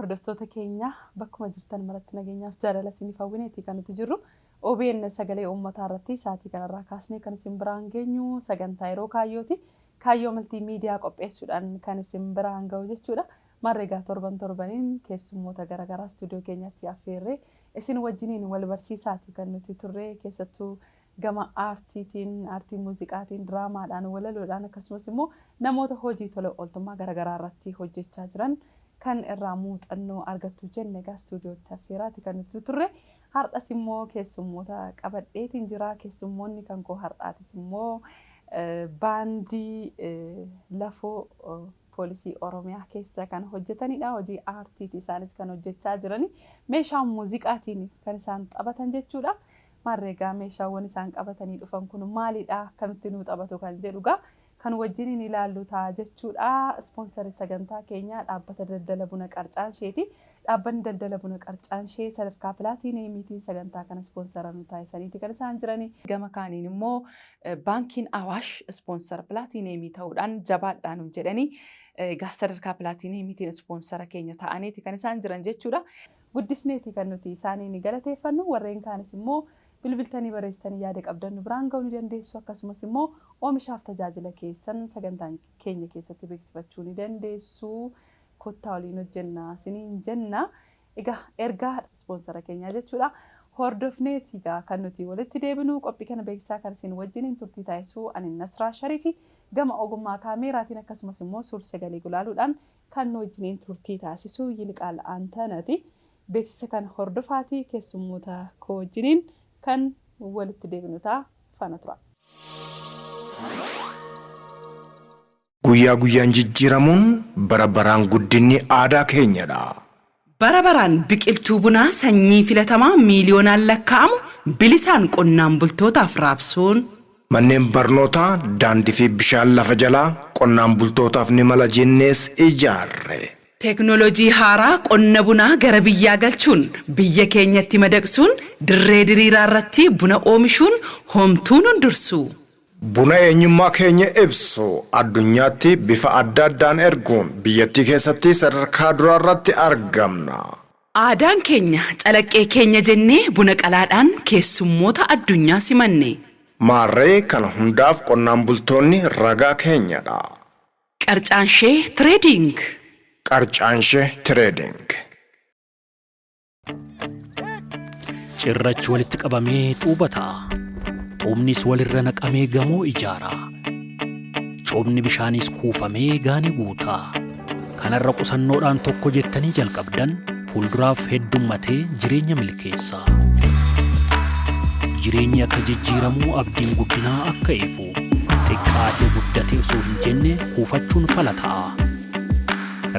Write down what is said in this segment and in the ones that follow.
Hordoftoota keenya, bakkuma jirtan maratti nageenyaaf jaalala isiniif hawwineeti kan nuti jirru. OBN Sagalee Uummataa irratti sa'aatii kanarraa kaasnee kan isin biraan geenyu sagantaa Yeroo Kaayyooti. Kaayyoo Miltii Miidiyaa qopheessuudhaan kan isin biraan gahu jechuudha. Maarree egaa torban torbaniin keessummoota garaagaraa istuudiyoo keenyatti affeerree isin wajjiniin wal barsiisaati kan nuti turre. Keessattuu gama aartiitiin, aartii muuziqaatiin, diraamaadhaan, walaloodhaan, akkasumas immoo namoota hojii tola ooltummaa garaagaraa irratti hojjechaa jiran kan irraa muuxannoo argattu jenne egaa istuudiyootti affeeraati kan nuti turre. Har'as immoo keessummoota qabadheetiin jira. Keessummoonni kan koo har'aatis immoo baandii Lafoo Poolisii Oromiyaa keessa kan hojjetanidha. Hojii aartiiti isaanis kan hojjechaa jirani. Meeshaa muuziqaatiin kan isaan taphatan jechuudha. Maarree egaa meeshaawwan isaan qabatanii dhufan kun maalidha? Akkamitti nuu taphatu kan jedhu egaa kan wajjiniin ilaallu ta'a jechuudha. Ispoonsarri sagantaa keenyaa dhaabbata daldala buna Qarcaansheeti. Dhaabbanni daldala buna Qarcaanshee sadarkaa pilaatiineemiitiin sagantaa kana ispoonsara nu taasisaniiti kan isaan jirani. Gama kaaniin immoo baankiin Awaash ispoonsara pilaatiineemii ta'uudhaan jabaadhaa nuun jedhanii egaa sadarkaa pilaatiineemiitiin ispoonsara keenya ta'aniiti kan isaan jiran jechuudha. Guddisneeti kan nuti isaaniin galateeffannu. Warreen kaanis immoo bilbiltanii barreessitanii yaada qabdan nu biraan ga'uu ni dandeessu. Akkasumas immoo oomishaaf tajaajila keessan sagantaan keenya keessatti beeksifachuu ni dandeessu. Kottaa waliin hojjenna isiniin jenna. Egaa ergaa ispoonsara keenyaa jechuudha. Hordofneeti egaa kan nuti walitti deebinu. Qophii kana beeksisaa kan isin wajjiniin turtii taasisuu ani Nasraa Shariifi, gama ogummaa kaameeraatiin akkasumas immoo suur sagalee gulaaluudhaan kan nu wajjiniin turtii taasisu Yiliqaal Aantanati. Beeksisa kana hordofaatii keessummoota koo wajjiniin kan walitti deebinu ta'a. Faana tura. Guyyaa guyyaan jijjiiramuun bara baraan guddinni aadaa keenyadha. Bara baraan biqiltuu bunaa sanyii filatamaa miiliyoonaan lakkaa'amu bilisaan qonnaan bultootaaf raabsuun. Manneen barnootaa, daandii fi bishaan lafa jalaa qonnaan bultootaaf ni mala jennees ijaarre. Teeknooloojii haaraa qonna bunaa gara biyyaa galchuun biyya keenyatti madaqsuun dirree diriiraa irratti buna oomishuun homtuu nun dursu. Buna eenyummaa keenya ibsu addunyaatti bifa adda addaan erguun biyyattii keessatti sadarkaa duraa irratti argamna. Aadaan keenya calaqqee keenya jennee buna qalaadhaan keessummoota addunyaa simanne. Maarree kana hundaaf qonnaan bultoonni ragaa keenyadha. Qarcaanshee Trading. Qarcaanshee Trading. Cirrachi walitti qabamee xuuba ta'a. Xuubnis walirra naqamee gamoo ijaara. Coobni bishaaniis kuufamee gaanii guuta. Kanarra qusannoodhaan tokko jettanii jalqabdan fuulduraaf heddummatee jireenya milkeessa. Jireenyi akka jijjiiramu, abdiin guddinaa akka ifu, xiqqaatee guddate osoo hin jenne kuufachuun fala ta'a.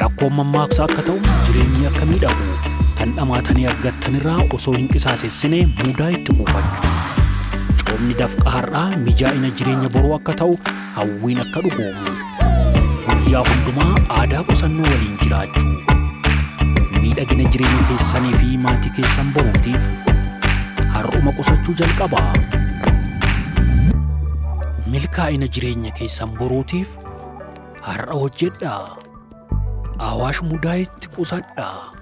Rakkoon mammaaksa akka ta'u, jireenyi akka miidhagu, kan dhamaatanii argattanirraa osoo hin qisaasessine mudaa itti kuufachuu. Coomni dafqa har'aa mijaa'ina jireenya boruu akka ta'u, hawwiin akka dhugoomu. Guyyaa hundumaa aadaa qusannoo waliin jiraachuu. Miidhagina jireenya keessanii fi maatii keessan boruutiif har'uma qusachuu jalqabaa. Milkaa'ina jireenya keessan boruutiif har'a hojjedhaa. Awaash Mudaayitti qusadhaa.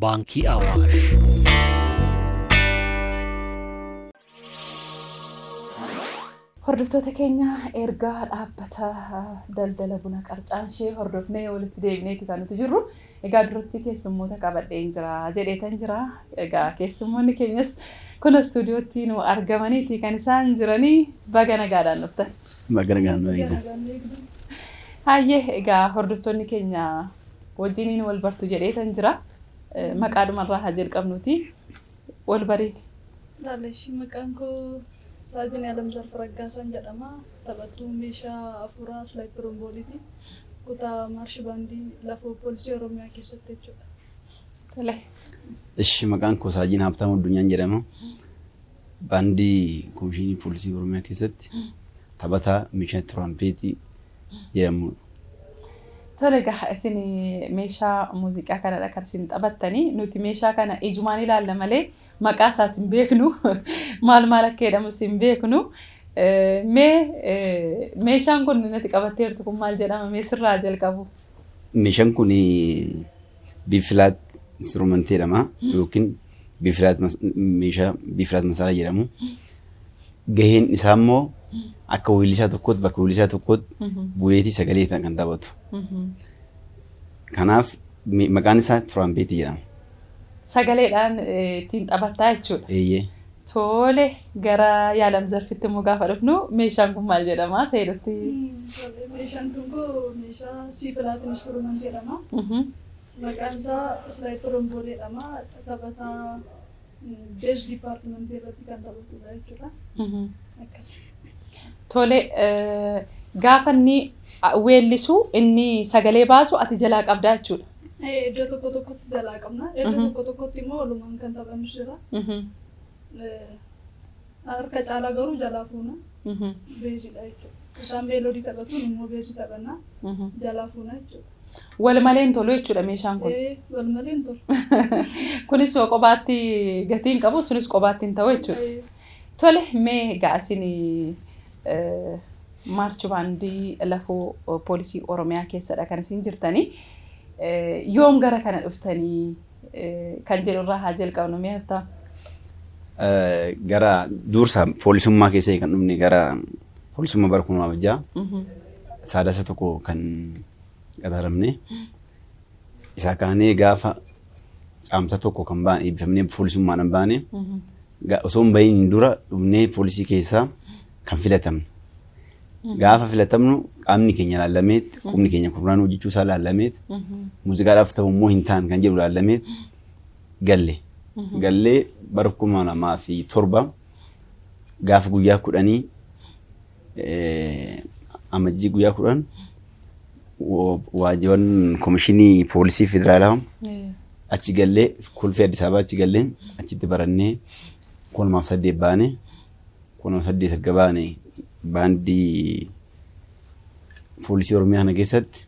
Baankii Awaash. Hordoftoota keenya, ergaa dhaabbata daldala buna Qarcaanshee hordofnee walitti deebineeti kan nuti jirru. Egaa duratti keessummoota qabadheen jira jedheetan jira. Egaa keessummoonni keenyas kun istuudiyootti nu argamaniiti kan isaan jiranii. Baga nagaadhaan dhuftan. Baga nagaan nu eegdan. Hayyee, egaa hordoftoonni keenya wajjiniin wal bartu jedheetan jira. Maqaadhumarraa haa jalqabnuti. Wal bariin. Laaleshi, maqaan koo Saajin Alamzar Faraggaasaan jedhama. Taphattuu meeshaa afuuraa slide tirombooniiti. Kutaa maarshi baandii Lafoo Poolisii Oromiyaa keessatti jechuudha. Tole. Ishi, maqaan koo Saajiin Haabtaamuu Addunyaan jedhama. Baandii Komishinii Poolisii Oromiyaa keessatti taphataa meeshaa tirompeetii jedhamudha. Tole, egaa isin meeshaa muuziqaa kanadha kan isin taphattanii. Nuti meeshaa kana ijumaan ilaalla malee maqaa isaas hin beeknu, maal maal akka jedhamus hin beeknu. Mee meeshaan kun nati qabatteertu kun maal jedhama? Mee sirraa jalqabu. Meeshaan kun B-flat instrumentii jedhama yookiin B-flat meeshaa B-flat masaaraa jedhamu. Gaheen isaa immoo akka weellisaa tokkootti bakka weellisaa tokkootti bu'eetii sagalee kan taphatu. Kanaaf maqaan isaa tiraampettii jedhama. Sagaleedhaan ittiin taphattaa jechuudha. Eeyyee. Tole, gara Yaalam Zarfitti immoo gaafa dhufnu meeshaan kun maal jedhama? Seedutti. Tole, meeshaan kun koo meeshaa C-flat instrument jedhama. Maqaan isaa slide trombone jedhama. Taphataa bass departmentii irratti kan taphatudha jechuudha. Akkas. Tole, gaafa inni weellisu inni sagalee baasu ati jalaa qabdaa jechuudha. Iddoo tokko tokkotti jalaa qabna. Iddoo tokko tokkotti immoo walumaan kan taphannu jira. Harka caalaa garuu jalaa fuuna. Bassiidha jechuudha. Isaan melody taphatu, immoo bassii taphanna. Jalaa fuuna jechuudha. Wal malee hin tolu jechuudha meeshaan kun. Wal malee hin tolu. Kunis qobaatti gatii hin qabu, sunis qobaatti hin ta'u jechuudha. Tole, mee egaa isin march bandii lafoo poolisii Oromiyaa keessadha kan isin jirtanii. Yoom gara kana dhuftanii kan jedhu irraa haa jalqabnu, mee haftaa? Gara dursa poolisummaa keessa kan dhufne gara poolisummaa bara 2006 Sadaasa 1 kan qaxaramne. Isaa kaanee gaafa Caamsa 1 kan baane, eebbifamnee poolisummaadhaan baane, osoo hin bahin dura dhufnee poolisii keessaa kan filatamne. Gaafa filatamnu qaamni keenya laallameet, qubni keenya kurnaan hojjechuu isaa laallameet, muuziqaadhaaf ta'u immoo hin ta'an kan jedhu laallameet galle. Gallee bara 2007 gaafa guyyaa 10, Amajjii guyyaa 10, waajiban komishinii poolisii federaalaa achi gallee, Kolfee Addis Ababaa achi gallee, achitti barannee 2008 baane. 2008 erga baane baandii poolisii Oromiyaa kana keessatti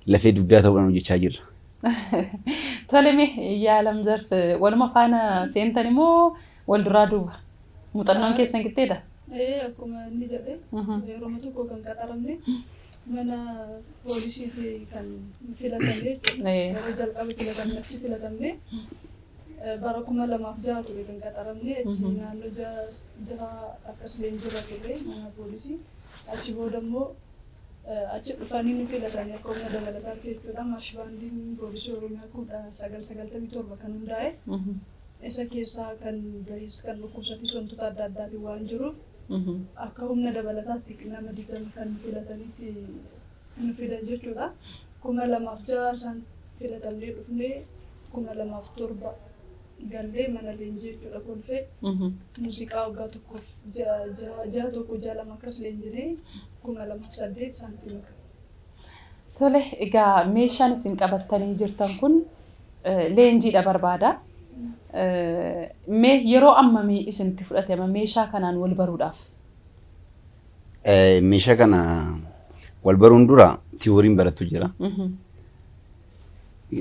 lafee dugdaa ta'uudhaan hojjechaa jirra. Tole, mee Yaalam Zarf, waluma faana seentan immoo wal duraa duuba? Muuxannoon keessan qixxeedha? Akkuma inni jedhe, yeroo tokko kan qaxaramne, mana poolisiifi kan filatamne jechuudha. Yeroo jalqaba filatamne, achi filatamne, bara 2006 ture kan qaxaramne. Achi naannoo 6 akkas leenjirra turre mana poolisii. Achi booda immoo achi dhufanii nu filatanii akka humna dabalataatti jechuudha. March bandiin poolisii Oromiyaa 1997 kan hundaa'e. Isa keessaa kan bahes, kan dhukkubsatis, wantoota adda addaatiin waan jiruuf akka humna dabalataatti nama 20 kan filatanitti nu fidan jechuudha. 2006 isaan filatamnee dhufnee, 2007 gallee mana leenjii jechuudha, Kolfee. Muuziqaa waggaa tokkoof ji'a 1, ji'a 2 akkas leenjinee 2008 isaanitti makame. Tole, egaa meeshaan isin qabattanii jirtan kun leenjiidha barbaada. Mee yeroo ammamii isinitti fudhatama meeshaa kanaan wal baruudhaaf? Meeshaa kana wal baruun dura theoryn barattu jira.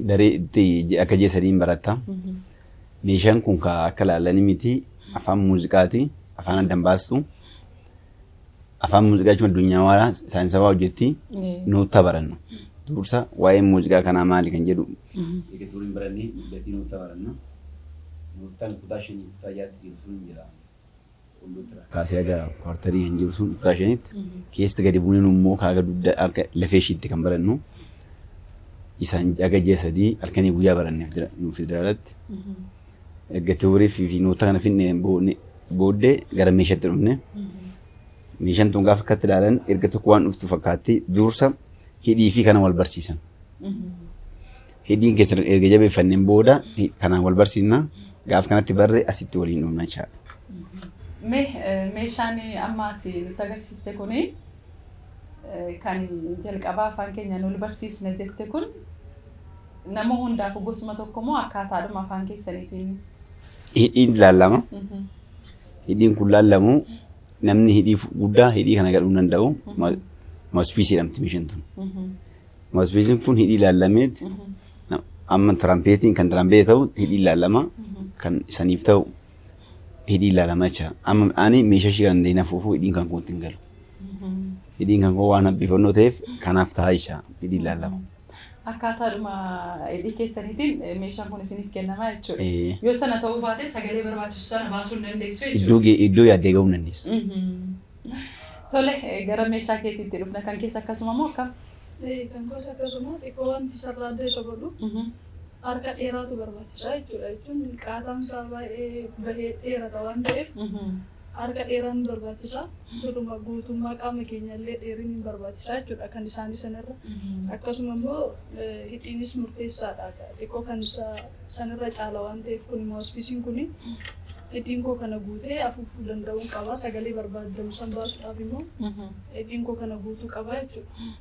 Daree itti akka ji'a 3n baratta. Meeshaan kun ka akka ilaalanii miti, afaan muuziqaati. Afaan addan baastu. Afaan muuziqaa jechuun addunyaa waa saayinsawaa hojjetti. Noottaa baranna. Dursa waa'ee muuziqaa kanaa maali kan jedhu. Egaa theoryn barannee gatii noottaa baranna. Noottaan kutaa shanii kutaa jaatti jiru sun jira. Kaasee haga quarterii kan jiru sun kutaa shanitti. Keessa gadi buuneen immoo kaaga dugda akka lafee ishiitti kan barannu. Isaan haga ji'a 3 halkanii guyyaa baranne federaalatti. Erga theory fi noota kana finne booddee gara meeshaatti dhufne. Meeshaan tun gaafa akkatti ilaalan erga tokko waan dhuftu fakkaatti, dursa hidhii fi kana wal barsiisan. Hidhiin keessa erga jabeeffanneen booda kanaan wal barsiisna. Gaaf kanatti barree asitti waliin dhumna jechaadha. Mee meeshaan amma ati nutti agarsiiste kuni, kan jalqabaa afaan keenyaan wal barsiisne jette kun, nama hundaaf gosuma tokko moo akkaataadhuma afaan keessaniitiin? Hidhiin ilaallama. Hidhiin kun laallamu, namni hidhii guddaa hidhii kana gadhuu hin danda'u. Mouthpieceii jedhamti meeshaan tun. Mouthpieceiin kun hidhii ilaallameet, amma tiraampettiin kan tiraampettii ta'u hidhii ilaallama. Kan saniif ta'u hidhii ilaalama jecha. Amma ani meeshaa ishii kan dandeenye afuufuu hidhiin kan kootti hin galu. Hidhiin kan koo waan habbifannoo ta'eef kanaaf ta'a jecha, hidhii ilaallama. Akkaataadhuma hidhii keessaniitiin meeshaan kun isiniif kennama jechuudha. Eh. Yoo sana ta'uu baate sagalee barbaachisu sana baasuu hin dandeessu jechuudha. Iddoo yaaddee gahuu hin dandeessu. Tole, gara meeshaa keetiitti dhufna. Kan keessa akkasuma moo akkam? Kan gosa akkasuma xiqqoo wanti sarara adda isa godhu harka dheeraatu barbaachisa jechuudha. Jechuun qaataan isaa baay'ee bahee dheerata waan ta'eef harka dheeraan barbaachisa. Siluma guutummaa qaama keenya illee dheerinni hin barbaachisa jechuudha kan isaanii sanarra. Akkasuma immoo hidhiinis murteessaadha. Xiqqoo kan sanarra caala waan ta'eef kun immoo hospisiin kun hidhiin koo kana guutee afuufuu danda'uun qaba. Sagalee barbaadamu san baasuudhaaf immoo hidhiin koo kana guutuu qaba jechuudha.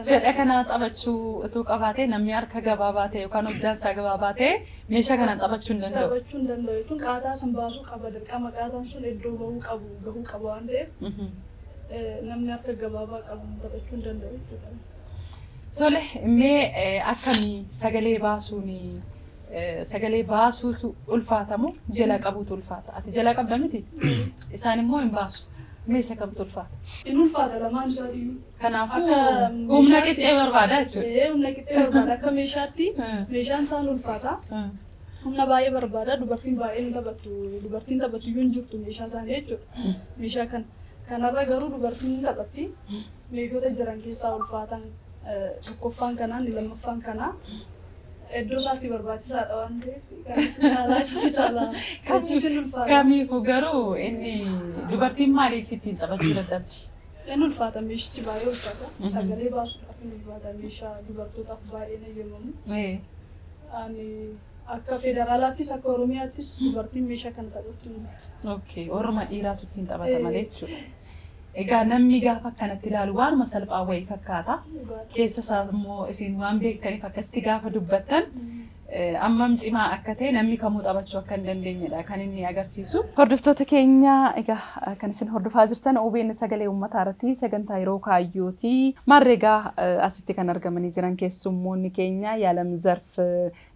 Fedha kana taphachuu utuu qabaatee namni harka gabaabaa ta'e yookaan hojjaan isaa gabaabaa ta'e meeshaa kana taphachuu hin danda'u. Taphachuu hin danda'u jechuun qaataa san baasuu qaba. Dirqama qaataan sun iddoo bahuu qabu gahuu qaba waan ta'eef namni harka gabaabaa qabu taphachuu hin danda'u jechuudha. Tole, mee akkamii sagalee baasuun sagalee baasuutu ulfaatamu jala qabuutu ulfaata? Ati jala qabda miti? Isaan immoo hin baasu. Mee isa kamtu ulfaata? Inni ulfaata lamaan isaatiiyyuu. Kanaafuu Akka humna qixxee barbaada jechuudha. Humna qixxee barbaada. Akka meeshaatti meeshaan isaan ulfaata. Humna baay'ee barbaada. Dubartiin baay'een taphattu. Dubartiin taphattu iyyuu hin jirtu meeshaa isaanii jechuudha. Meeshaa kana. Kanarra garuu dubartiin ni taphatti. Meeshota jiran keessaa ulfaatan tokkoffaan kanaa inni lammaffaan kanaa. Iddoo isaatti barbaachisaadha waan ta'eef kan caalaa caalaa kachuuf hin ulfaata. Kamiifuu garuu inni dubartiin maaliif ittiin taphachuu dadhabdi? Inni ulfaata, meeshichi baay'ee ulfaata. Sagalee baasuudhaaf hin ulfaata. Meeshaa dubartootaaf baay'ee hin eeyyamamu. Ani akka federaalaattis akka Oromiyaattis dubartiin meeshaa kana taphattu hin jirtu. Okay, warruma dhiiraatu ittiin taphata malee jechuudha. Egaa namni gaafa akkanatti ilaalu waanuma salphaa wayii fakkaata. Keessa isaa immoo isin waan beektaniif akkasitti gaafa dubbattan ammam cimaa akka ta'e namni kamuu taphachuu akka hin dandeenyedha kan inni agarsiisu. Hordoftoota keenya, egaa kan isin hordofaa jirtan OBN sagalee uummataa irratti sagantaa yeroo kaayyooti. Maarree egaa asitti kan argamanii jiran keessummoonni keenya Yaalam Zarf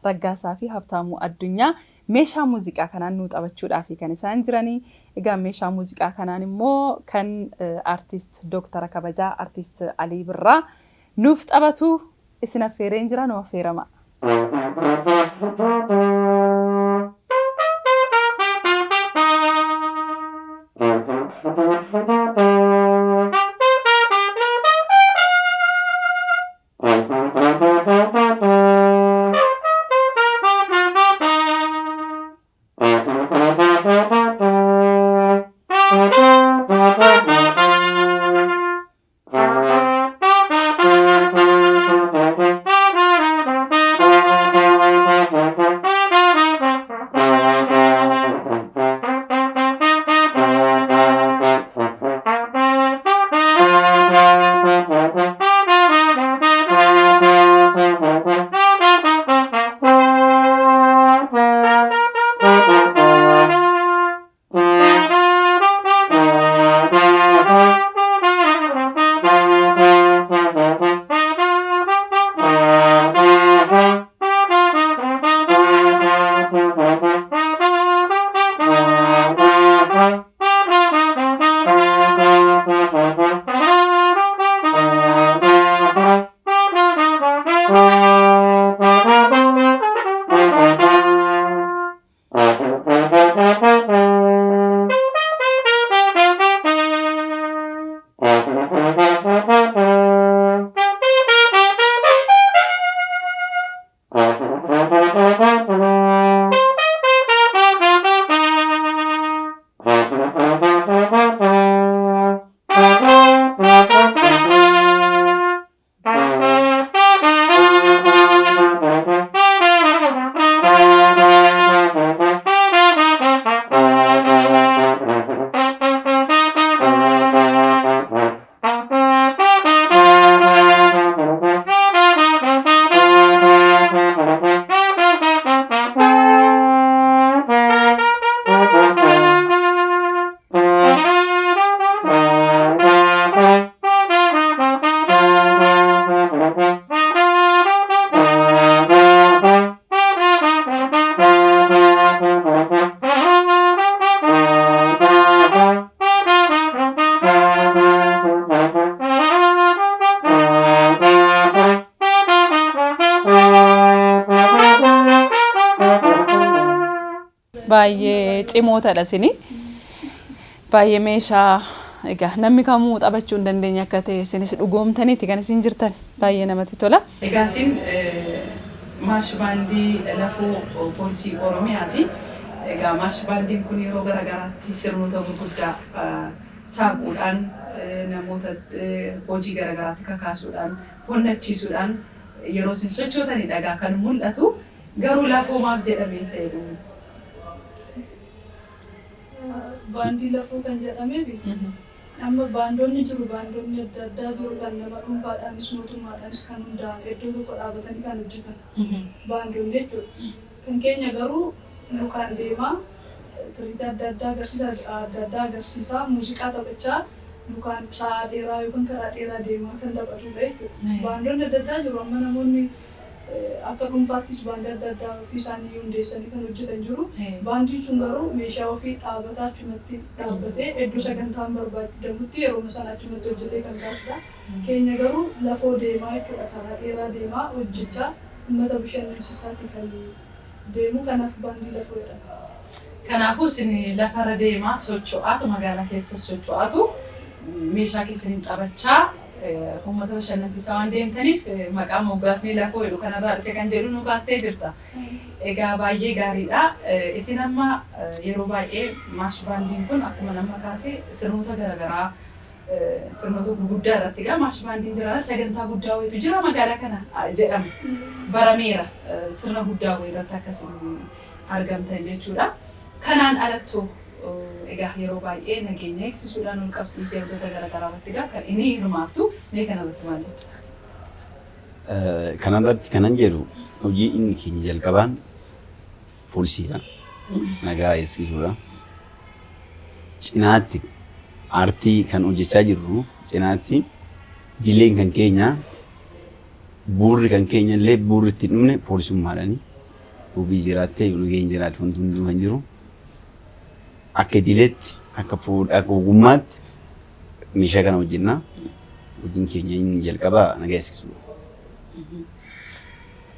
Raggaasaa fi Habtaamuu Addunyaa meeshaa muuziqaa kanaan nuu taphachuudhaaf kan isaan jiranii. Egaa meeshaa muuziqaa kanaan immoo kan artist Dooktara kabajaa artist Alii Birraa nuuf taphatu isin affeereen jira, nu affeerama. Baay'ee cimootadha isini. Baay'ee meeshaa egaa namni kamuu taphachuu hin dandeenye akka ta'e isinis dhugoomtaniiti kan isin jirtan baay'ee namatti tola. Egaa isin maarsh baandii lafoo poolisii Oromiyaati. Egaa maarsh baandiin kun yeroo garaagaraatti sirnoota gurguddaa saaquudhaan namoota hojii garaagaraatti kakaasuudhaan honnachiisuudhaan yeroo isin sochootanidha egaa kan mul'atu. Garuu lafoo maaf jedhamee isa jedhu? Baandii lafoo kan jedhameef amma baandoonni jiru, baandoonni adda addaa jiru kan nama dhuunfaadhaanis mootummaadhaanis kan hundaa'an iddoo tokko dhaabatanii kan hojjetan baandoonni jechuudha. Kan keenya garuu lukaan deemaa tiriitii adda addaa agarsiisa adda addaa agarsiisaa muuziqaa taphachaa lukaan sa'a dheeraa yookaan karaa dheeraa deemaa kan taphatudha jechuudha. Baandoonni adda addaa jiru amma namoonni akka dhuunfaattis baandii adda addaa ofii isaanii hundeessanii kan hojjetan jiru. Baandiin sun garuu meeshaa ofii dhaabataa achumatti dhaabbatee iddoo sagantaan barbaadamutti yeroo sana achumatti hojjetee kan kaasudha. Keenya garuu lafoo deemaa jechuudha, karaa dheeraa deemaa hojjechaa uummata bashannansiisaati kan deemu, kanaaf baandii lafoo jedhama. Kanaafuu isin lafarra deemaa socho'aatu, magaalaa keessa socho'aatu, meeshaa keessaniin taphachaa uummata bashannansiisaa waan deemtaniif maqaa moggaasni lafoo jedhu kanarraa dhufe kan jedhu nu kaastee jirta. Egaa baay'ee gaariidha. Isin amma yeroo baay'ee maarsh baandiin kun akkuma nama kaase sirnoota garaagaraa, sirnoota gurguddaa irratti egaa maarsh baandiin jira, sagantaa guddaa wayitu jira magaalaa kana jedhama. Barameera sirna guddaa wayii irratti akkasiin argamtan jechuudha. Kanaan alattu egaa yeroo baay'ee nageenya eegsisuudhaan ol qabsiisee wantoota garaagaraa irratti egaa kan inni hirmaattu, mee kanarratti maal jettu? Kanarratti kanan jedhu, hojii inni keenya jalqabaan poolisiidha. Nagaa eegsisuudha. Cinaatti aartii kan hojjechaa jirru, cinaatti dileen kan keenya, buurri kan keenya illee buurri ittiin dhumne poolisummaadhaani. Hubii jiraattee yoo nageenya jiraate wanti hunduu kan jiru. Akka idileetti, akka ogummaatti meeshaa kana hojjenna. Hojiin keenya inni jalqabaa nagaa eegsisuudha.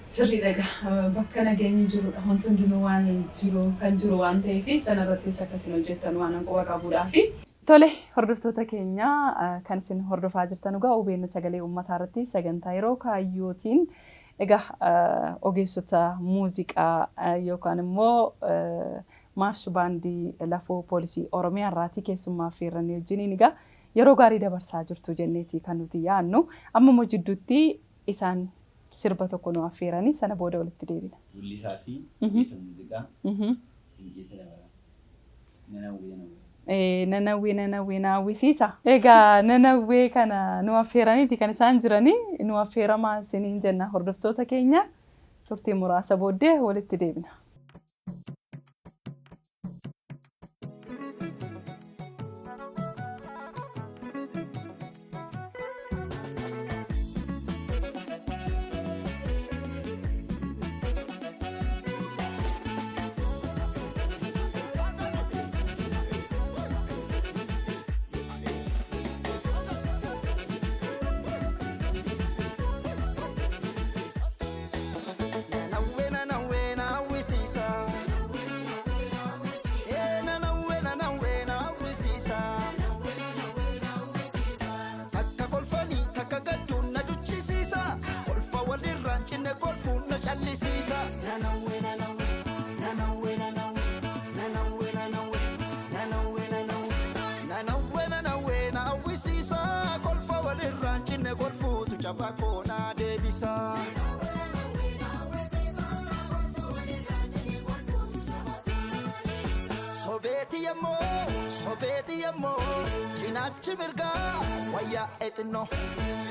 Sirriidha, egaa bakka nageenyi jirudha wanti hundinuu waan jiru kan jiru waan ta'eef sanarrattis akkasiin hojjettan waan quba qabuudhaafi. Tole, hordoftoota keenya, kan isin hordofaa jirtan egaa OBN sagalee uummataa irratti sagantaa yeroo kaayyootiin egaa ogeessota muuziqaa yookaan immoo maarsh baandii lafoo poolisii Oromiyaa irraatii keessummaa affeerranii wajjiniin egaa yeroo gaarii dabarsaa jirtu jenneeti kan nuti yaadnu. Amma immoo jidduutti isaan sirba tokko nu affeeranii sana booda walitti deebina. Weellisaa fi ogeessa muuziqaa Dinqeessa Dabalaa. Nanawwee nanawwee. Nanawwee nanawwee na hawwisiisa. Egaa nanawwee kana nu affeeraniiti kan isaan jiranii, nu affeeramaa isiniin jenna hordoftoota keenya, turtii muraasa booddee walitti deebina. Nanawwee nanawwee na hawwisiisa. Ee nanawwee nanawwee na hawwisiisa. Takka kolfanii takka gadduun na duchisiisa. Kolfa walirraan cinne kolfuun na callisiisa. Nanawwee nanawwee nanawwee nanawwee nanawwee nanawwee nanawwee nanawwee nanawwee nanawwee na hawwisiisa. Kolfa walirraan cinne kolfuutu cabaa koo na deebisa. Sobeeti yemmoo, sobeeti yemmoo, cinaachi mirgaa wayyaa exinnoo.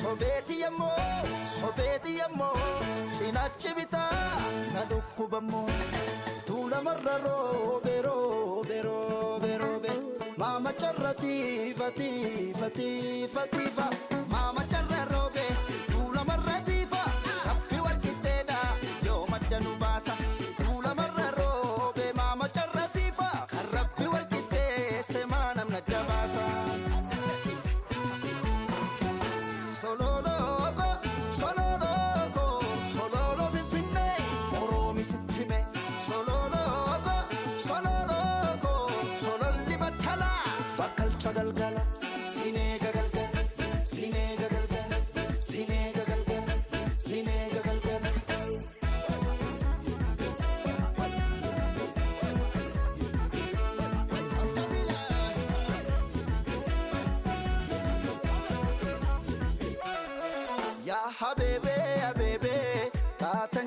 Sobeeti yemmoo, sobeeti yemmoo, cinaachi bitaa na dhukkubammoo. Tuulamarra roobe roobe roobe roobe, maama carra tiifa tiifa tiifa tiifa. Maama carra roobe tuulamarra tiifa, rabbi wal qixxeedha yoo madda nu baasa. Tuulamarra roobe maama carra tiifa, kan rabbi wal qixxeesse maa namna jabaasa. Sololooko sololooko sololo finfinnee oroomi sitti hime. Sololooko sololooko.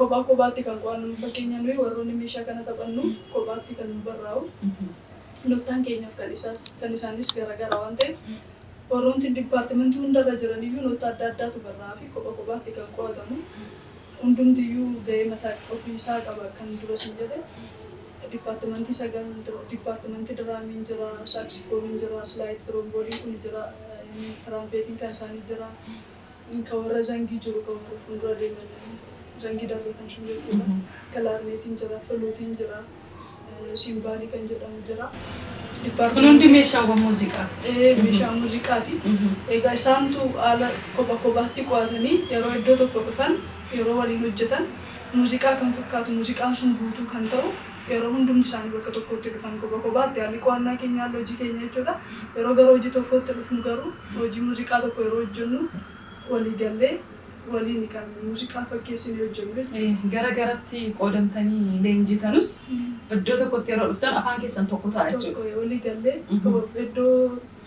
Kophaa kophaatti kan qo'annu, fakkeenya nuyi warroonni meeshaa kana taphannu kophaatti kan nu barraa'u. Nottaan keenyaaf kan isaas kan isaanis garaagara waan ta'eef, warroonni dipaartimentii hundarra jiraniyyuu notta adda addaatu barraa'aa fi kopha kophaatti kan qo'atamu. Hundumtiyyuu gahee mataa ofii isaa qaba. Kan dura sin jedhe, dipaartimentii sagal, dipaartimentii diraamiin jira, saaksifooniin jira, slide tiroombooliin kun jira, tiraampeetiin kan isaanii jira, kan warra zangii jiru, kan warra fuuldura deeman zangii darbatan sun jechuudha. Kilaarneetiin jira, filuutiin jira, simbaalii kan jedhamu jira. Kun hundi meeshaawwan muuziqaati. Meeshaa muuziqaati. Egaa isaantu haala kopha kophaatti qo'atanii yeroo iddoo tokko dhufan, yeroo waliin hojjetan, muuziqaa kan fakkaatu, muuziqaan sun guutuu kan ta'u yeroo hundumti isaanii bakka tokkotti dhufan. Kopha kophaatti haalli qo'annaa keenya, haalli hojii keenya jechuudha. Yeroo gara hojii tokkotti dhufnu garuu, hojii muuziqaa tokko yeroo hojjennu, walii gallee waliin kan muuziqaa fakkeessinee hojjennu jechuudha. Gara garatti qoodamtanii leenjitanus, iddoo tokkotti yeroo dhuftan afaan keessan tokko ta'a jechuudha. Tokko, walii gallee iddoo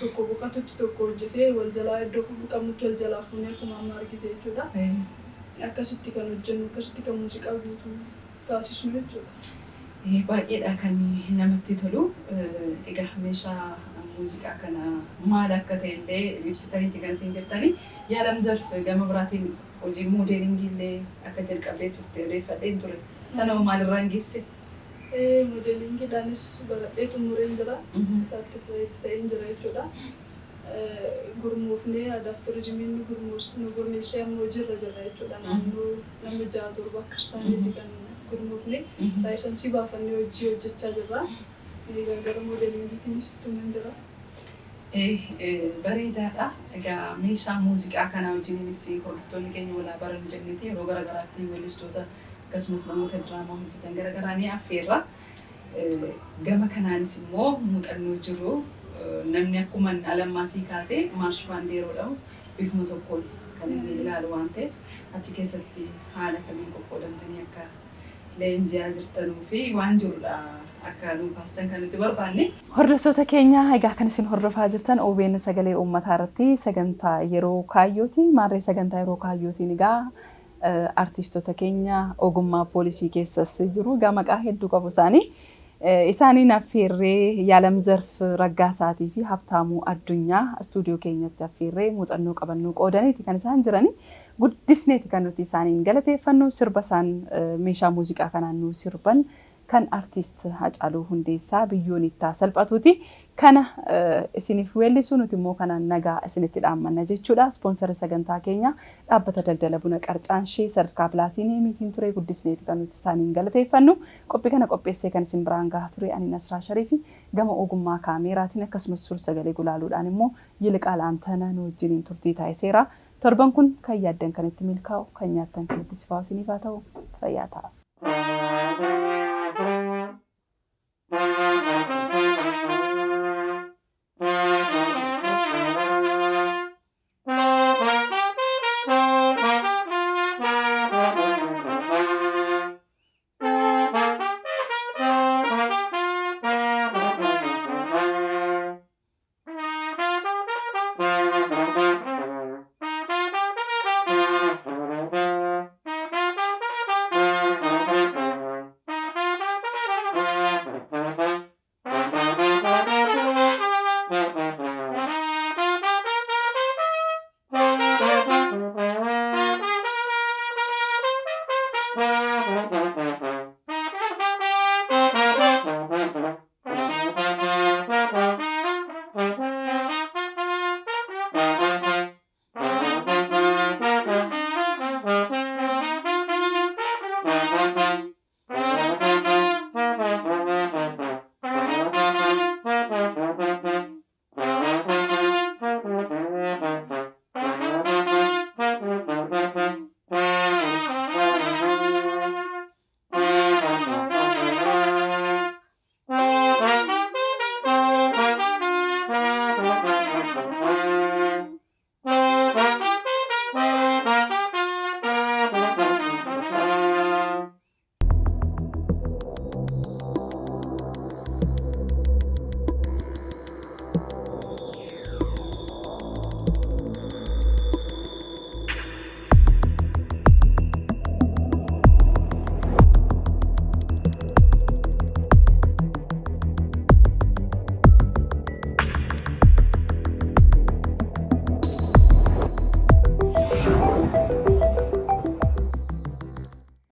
tokko boqotutti tokko hojjetee, wal jalaa iddoo fuudhuu qabnutti wal jalaa fuunee, akkuma amma argite jechuudha. Akkasitti kan hojjennu, akkasitti kan muuziqaa guutuu taasisnu jechuudha. Baay'eedha kan namatti tolu. Egaa meeshaa muuziqaa kana maal akka ta'e illee ibsitaniiti kan isin jirtani. Yaalamzarf gama biraatiin hojii moodeelingii illee akka jalqabdee turte odeeffadheen ture. Sana maalirraan geesse? Moodeelingiidhaanis baradhee xumureen jira. Saartifikeetii ta'een jira jechuudha. Gurmuufnee aadaaf turizimiin nu gurmeessee amma hojiirra jira jechuudha. Naannoo nama ja'a torba akkas taaneeti kan gurmuufne. Laayisansii baafannee hojii hojjechaa jirra. Egaa gara moodeelingiitiinis ittuman jira. Bareedaadha. Egaa meeshaa muuziqaa kana wajjiniinis hordoftoonni keenya walaa barannu jenneeti yeroo gara garaatti weellistoota akkasumas namoota diraamaa hojjetan gara garaa ni affeerra. Gama kanaanis immoo muuxannoo jiru, namni akkuma alammaasii kaasee maarsh baandii yeroo dhahu bifuma tokkoon kan inni ilaalu waan ta'eef, achi keessatti haala kamiin qoqqoodamtanii akka leenji'aa jirtanuu fi waan jirudha akka nu kaastan kan nuti barbaanne. Hordoftoota keenya, egaa kan isin hordofaa jirtan OBN Sagalee Uummataa irratti sagantaa Yeroo Kaayyooti. Maarree sagantaa Yeroo Kaayyootiin egaa artistoota keenya ogummaa poolisii keessas jiru. Egaa maqaa hedduu qabu isaanii. Isaaniin affeerree, Yaalamzarf Raggaasaatii fi Habtaamuu Addunyaa istuudiyoo keenyatti affeerree muuxannoo qabannuu qoodaniiti kan isaan jirani. Guddisneeti kan nuti isaaniin galateeffannu, sirba isaan meeshaa muuziqaa kanaan nu sirban kan artiist Hacaaluu Hundeessaa "Biyyoon Ittaa Salphatuuti". Kana isiniif weellisu, nuti immoo kanaan nagaa isinitti dhaammanna jechuudha. Ispoonsara sagantaa keenya dhaabbata daldala buna Qarcaanshee sadarkaa pilaatiiniyeemiitiin ture guddisneeti kan nuti isaaniin galateeffannu. Qophii kana qopheessee kan isin biraan gahaa ture ani Nasraa Shariifi, gama ogummaa kaameeraatiin akkasumas suur sagalee gulaaluudhaan immoo Yiliqaal Antana nu wajjiniin turtii taasiseera. Torban kun kan yaaddan kan itti milkaa'u, kan nyaattan kan itti sifaa'u isiniif haa ta'u, fayyaa ta'a.